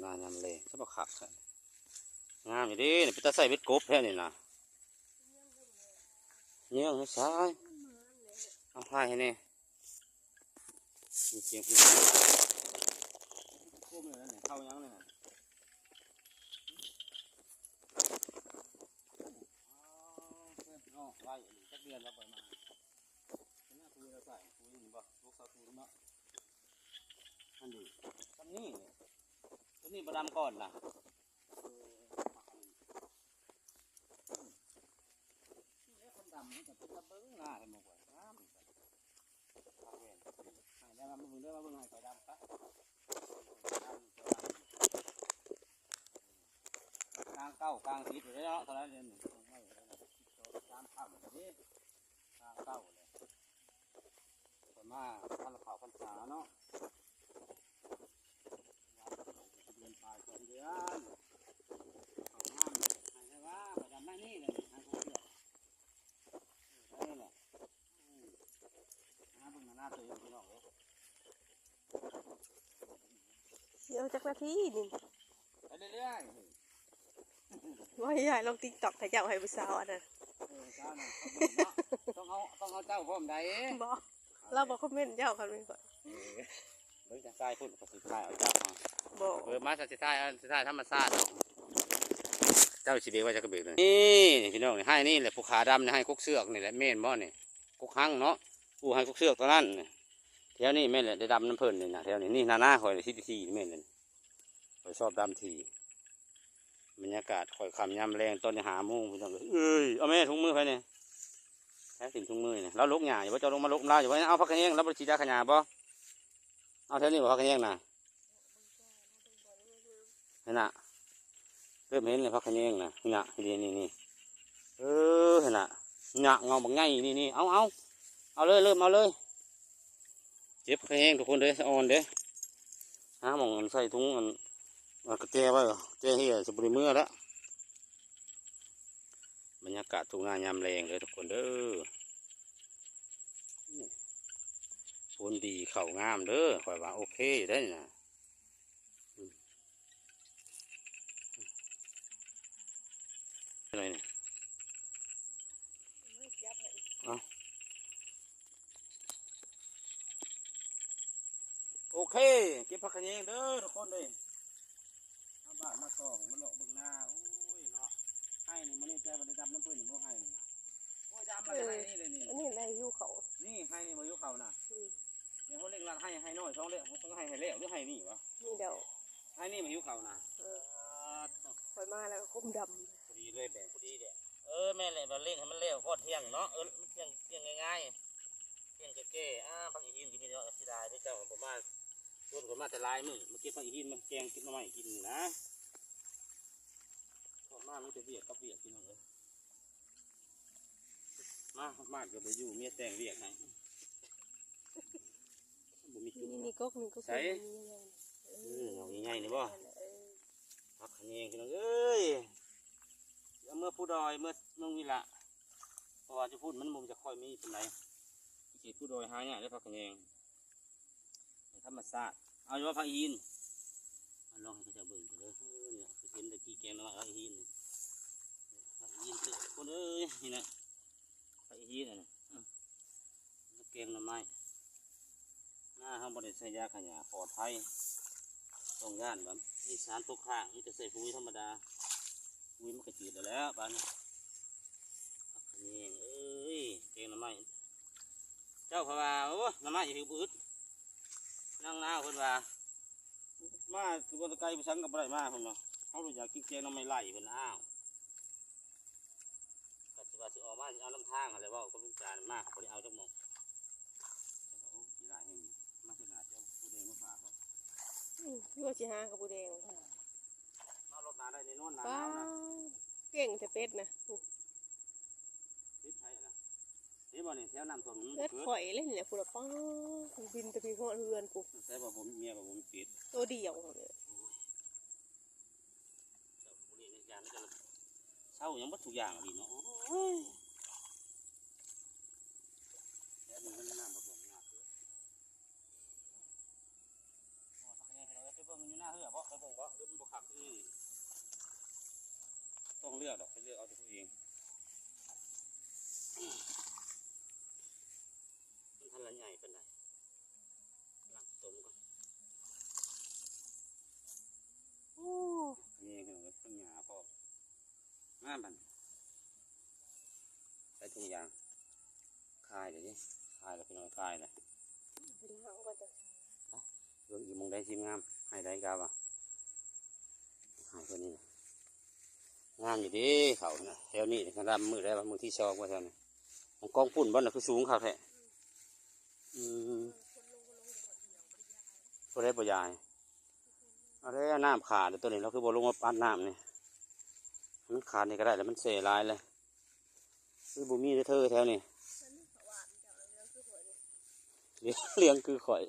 ນາຍາມແລງ ສະບັກຄັກ ງາມຢູ່ເດ້ນີ້ ເປັນຕາໃສ່ເບັດກົບແທ້ນີ້ນະ ເຍືອງໃຫ້ຊາຍ ເອົາພາຍໃຫ້ແດ່ ມີສຽງຜູ້ຄົມເລີຍນະ ເຂົ້າຍັງເລີຍນະ ເນາະ ໄວອີ່ຫຼີ ຈັກເດືອນແລ້ວບໍ່ໄດ້ມາ ເຫັນໜ້າປຸຍລະໃສ່ ປຸຍນີ້ບໍ່ ລູກສາວຕູນເນາະ ອັນນີ້ ຊຳນີ້ ຕົວນີ້ບໍ່ດຳກ່ອນນະ ເອີ ນີ້ແຫຼະຄົນດຳມັນກໍເປັນຕາເບິ່ງໜ້າເຫັນບໍ່ ງາມ ໃຫ້ແລ້ວມາເບິ່ງເດີ ມາເບິ່ງໃຫ້ຂ້ອຍດຳຊະ ກາງເກົ້າກາງສິບເລີຍເນາະ ເທົ່າໃດເດ ສາມຄ່ຳເດ້ ກາງເກົ້າເລີຍ ເພິ່ນມາພັນເຂົ້າພັນສາເນາະ ເດືອນປາຍສອງເດືອນ ເຂົ້າງາມ ໃຫ້ໄດ້ວ່າ ປະຈຳມານີ້ເລີຍ ໃຫ້ເຂົາເຊື່ອ ເອີ ໄດ້ແຫຼະ ອືມ ຫາເບິ່ງໜ້າໂຕເອງ ພີ່ນ້ອງເອີຍ ເດີ ຈັກນາທີນີ້ ໄປເລື້ອຍໆ ວ່າຢາກລົງ TikTok ເຂົາເຈົ້າໃຫ້ຜູ້ສາວອັນນັ້ນ ເອີ ເຈົ້ານະ ຕ້ອງເອົາ ຕ້ອງເອົາເຈົ້າພ້ອມໃດ ບໍ່ ລາວບໍ່ຄອມເມັນເຈົ້າ ຄັນແມ່ນຂ້ອຍ ເອີ ເບິ່ງຈາກຊາຍພຸ້ນ ເຂົາຊິຖ່າຍເອົາເຈົ້າ ບໍ່ ເອີ ມາ ຊິຖ່າຍ ຊິຖ່າຍທຳມະຊາດ ເຈົ້າຊິເບກໄວ້ຈັກກະເບກ ນີ້ ນີ້ ພີ່ນ້ອງ ນີ້ ໃຫ້ນີ້ແຫຼະ ຜູ້ຂາດຳນີ້ ໃຫ້ກົກເຊືອກນີ້ແຫຼະ ແມ່ນບໍ່ນີ້ ກົກຮັງເນາະ ຜູ້ໃຫ້ກົກເຊືອກຕົວນັ້ນ ແຖວນີ້ແມ່ນແຫຼະ ໄດ້ດຳນຳເພິ່ນນີ້ນະ ແຖວນີ້ ນີ້ນາໆ ຂ້ອຍ ທີ່ ທີ່ ແມ່ນແຫຼະ ຂ້ອຍຊອບດຳທີ່ ບັນຍາກາດຄ່ອຍຄ່ຳຍາມແລງ ຕອນນີ້ຫ້າໂມງ ພີ່ນ້ອງເອີຍ ເອີຍ ເອົາແມ່ ຖົງມືໃຜນີ້ ໃຜຖິ້ມຖົງມືນີ້ ລາວລົກຫຍ້າຢູ່ບໍ່ ເຈົ້າລົງມາລົກນຳລາວຢູ່ບໍ່ ເອົາຜັກຂະແຍງ ລາວບໍ່ໄດ້ສີດຢາຂະຫຍ້າບໍ່ ເອົາແຖວນີ້ບໍ່ ຜັກຂະແຍງນະ ຫັ້ນນະ ເລີ່ມເຫັນແລ້ວ ຜັກຂະແຍງນະ ນີ້ນະ ນີ້ໆ ເອີ ຫັ້ນນະ ນີ້ນະ ເງົາບັກໃຫຍ່ ນີ້ໆ ເອົາ ເອົາ ເອົາເລີຍ ເລີ່ມເອົາເລີຍ ເກັບຂະແຍງທຸກຄົນເດີ ສະອອນເດີ ຫາໝ່ອງອັນໃສ່ຖົງອັນ ອັນກະແຈໄວ້ ແຈເຮ່ຍຊິບໍ່ໄດ້ເມືອແລ້ວ ບັນຍາກາດທົ່ງນາຍາມແລງເດີທຸກຄົນເດີ ຜົນດີເຂົ້າງາມເດີ ຂ້ອຍວ່າໂອເຄຢູ່ໄດ໋ນີ້ນະ ອືມ ເອົາ ໂອເຄ ເກັບຜັກຂະແຍງເດີທຸກຄົນເດີ ມາບ້ານມາຊ່ອງ ມາເລາະເບິ່ງນາ ໂອ້ຍເນາະ ໄຮ່ນີ້ມື້ນີ້ແຕ່ວ່າໄດ້ດຳນຳເພິ່ນນີ້ບໍ່ ໄຮ່ນີ້ນະ ໂອ້ຍ ດຳມາແຕ່ໄຮ່ນີ້ເລີຍນີ້ ອັນນີ້ໄຮ່ຫິວເຂົ້າ ນີ້ໄຮ່ນີ້ບໍ່ຫິວເຂົ້ານະ ອືມ ດຽວເຮົາເລັ່ງລັດໄຮ່ ໄຮ່ນ້ອຍສອງເດ້ ເຮົາຕ້ອງໄຮ່ໃຫ້ແລ້ວ ຫຼືໄຮ່ນີ້ວະ ນີ້ແລ້ວ ໄຮ່ນີ້ບໍ່ຫິວເຂົ້ານະ ເອີ ຂ້ອຍມາແລ້ວກໍຄົມດຳ ພໍດີເລີຍ ແບບພໍດີເດ້ ເອີ ແມ່ນແຫຼະ ບັດເລັ່ງໃຫ້ມັນແລ້ວກ່ອນທ່ຽງເນາະ ເອີ ມັນທ່ຽງ ທ່ຽງງ່າຍໆ ທ່ຽງແກ່ໆ ອ່າ ຜັກອີຫີນກໍມີເນາະ ເສຍດາຍເດ້ ເຈົ້າບໍ່ມາ ຊວນຂ້ອຍມາແຕ່ຫຼາຍມື້ ມາເກັບຜັກອີຫີນ ມາແກງເກັບໜໍ່ໄມ້ກິນນີ້ນະ ຊວນມາມີແຕ່ວຽກກັບວຽກ ພີ່ນ້ອງເອີຍ ມາຮອດບ້ານກໍບໍ່ຢູ່ ເມຍແຕ່ງວຽກໃຫ້ ບໍ່ມີຈຸດ ນີ້ ນີ້ກົກ ນີ້ກົກ ໃສ ນີ້ ເອີ ເອົາໃຫຍ່ໆນີ້ບໍ່ ເອີ ຜັກຂະແຍງ ພີ່ນ້ອງເອີຍ ຊິເອົາເມືອພູດອຍ ເມືອເມືອງວິລະ ເພາະວ່າຢູ່ພຸ້ນມັນບໍ່ຈະຄ່ອຍມີປານໃດ ເຂດພູດອຍຫາຍາກເດ້ ຜັກຂະແຍງ ທຳມະຊາດ ເອົາຢູ່ບໍ່ ຜັກອີຫີນ ມາລອງໃຫ້ເຂົາເຈົ້າເບິ່ງກ່ອນເດີ ເອີ ນີ້ຄືເຫັນແຕ່ກີ່ແກງໜໍ່ໄມ້ ຜັກອີຫີນ ຜັກອີຫີນເດີ ຄົນເອີຍ ນີ້ນະ ໄປເຮັດອັນນີ້ ອືມ ແກງໜໍ່ໄມ້ ນາເຮົາບໍ່ໄດ້ໃສ່ຢາຂະຫຍ້າ ປອດໄພ ຕ້ອງຢ້ານວ່າມີສານຕົກຄ້າງ ມີແຕ່ໃສ່ປຸຍທຳມະດາ ປຸຍມັນກໍຈືດແລ້ວ ບາດນີ້ ຜັກຂະແຍງເອີຍ ແກງໜໍ່ໄມ້ ເຈົ້າເພິ່ນວ່າ ໂອ້ ໜໍ່ໄມ້ຄືອຶດ ນາງນາວເພິ່ນວ່າ ມາແຕ່ໄກໄປສັງກໍບໍ່ໄດ້ມາ ເພິ່ນວ່າ ເຮົາຢາກກິນແກງໜໍ່ໄມ້ໄລ່ ເພິ່ນ ອ້າວ ກໍຊິວ່າຊິອອກມາ ຊິເອົານຳທາງຫັ້ນແຫຼະ ເວົ້າກັບລຸງຈານ ມາກໍບໍ່ໄດ້ເອົາຈັກໝ່ອງ ໂອ້ ຂີ້ຮ້າຍແຮງ ມາເທື່ອໜ້າຊິເອົາປູແດງມາຝາກເນາະ ອືມ ຄືວ່າຊິຫາກັບປູແດງ ມາລົດໜ້າໄດ້ແນ່ນອນ ໜ້າໜາວນະ ເກັ່ງແທ້ເປັດນະ ເປັດໃຜນະ ເຫັນບໍ່ນີ້ ແຖວນ້ຳຖ້ວມນີ້ ເປັດຂ້ອຍເລີຍນີ້ແຫຼະ ພຸ້ນລະ ປ້າ ບິນແຕ່ພີ້ຮອດເຮືອນພຸ້ນ ໃສ່ວ່າບໍ່ມີເມຍ ວ່າບໍ່ມີເປັດ ໂຕດຽວ ເຈົ້າບໍ່ເລີຍ ເຊົາຫຍັງເບິດທຸກຢ່າງອີ່ຫຼີເນາະ ໂອ້ຍ ແຖວນີ້ມັນນ້ຳບໍ່ຖ້ວມຍາກເດີ ໄປເບິ່ງຢູ່ ໜ້າເຫືອບໍ່ ໄປເບິ່ງບໍ່ ຫຼືມັນບໍ່ຄັກ? ອືມ ຕ້ອງເລືອກດອກ ໄປເລືອກເອົາເອງ. ມັນທັນລະໃຫຍ່ປານໃດ ຫຼັງຕົມກ່ອນ. ໂອ້ ນີ້ເຫັນວ່າທັງຫຍ້າພ້ອມ ງາມບັດນີ້. ໃສ່ຖົງຢາງ ຂາຍເລີຍເດ້ ຂາຍແລ້ວ ພີ່ນ້ອງ ຂາຍແລ້ວ. ເບິ່ງອີກໝ່ອງໃດຊິງາມ ໃຫ້ໄດ້ກາວ່າ ໃຫ້ເພິ່ນນີ້ ງາມຢູ່ເດ້ເຂົານະ. ແຖວນີ້ກະດຳມື້ໃດວະ ມື້ທີສອງວ່າຊັ້ນ. ຂອງກອງປຸ້ນບໍ່ນະ ຄືສູງຄັກແທ້. ອືມ ບໍ່ໄດ້ ບໍ່ຢາຍ. ເອົາແລ້ວ ນ້ຳຂາດແລ້ວ ໂຕນີ້ລາວຄືບໍ່ລົງມາປັດນ້ຳນີ້? ມັນຂາດນີ້ກະໄດ້ແລ້ວ ມັນເສຫຼາຍແລ້ວ. ຄືບໍ່ມີເດີເທີແຖວນີ້ ເຫຼືອງຄືຂ້ອຍ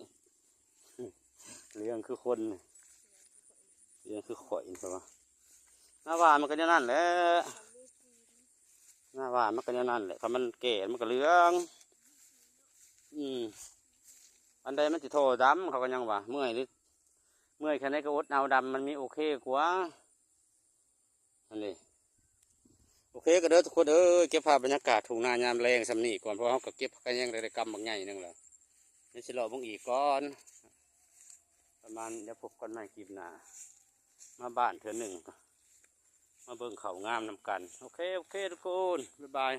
ເຫຼືອງຄືຄົນ ເຫຼືອງຄືຂ້ອຍ ເຫັນບໍ່? ໜ້າຫວ່ານມັນກະແນວນັ້ນແຫຼະ ໜ້າຫວ່ານມັນກະແນວນັ້ນແຫຼະ ຄັນມັນແກ່ມັນກະເຫຼືອງ. ອືມ ອັນໃດມັນຊິທໍ່ດຳ ເຂົາກະຍັງວ່າ ເມື່ອຍຫຼື ເມື່ອຍແຄ່ໃດກະອົດເອົາ ດຳມັນມີໂອເຄກວ່າ. ອັນນີ້ ໂອເຄກະເດີທຸກຄົນເອີຍ ເກັບພາບບັນຍາກາດທົ່ງນາຍາມແລງຊ່ຳນີ້ກ່ອນ ເພາະເຮົາກະເກັບຜັກກະແຍງໄດ້ກຳບັກໃຫຍ່ໜຶ່ງແລ້ວ. ດຽວຊິເລາະເບິ່ງອີກກ່ອນ ປະມານ ດຽວພົບກັນໃໝ່ຄລິບໜ້າ ມາບ້ານເທື່ອໜຶ່ງ ມາເບິ່ງເຂົ້າງາມນຳກັນ. ໂອເຄ ໂອເຄທຸກຄົນ ບາຍບາຍ.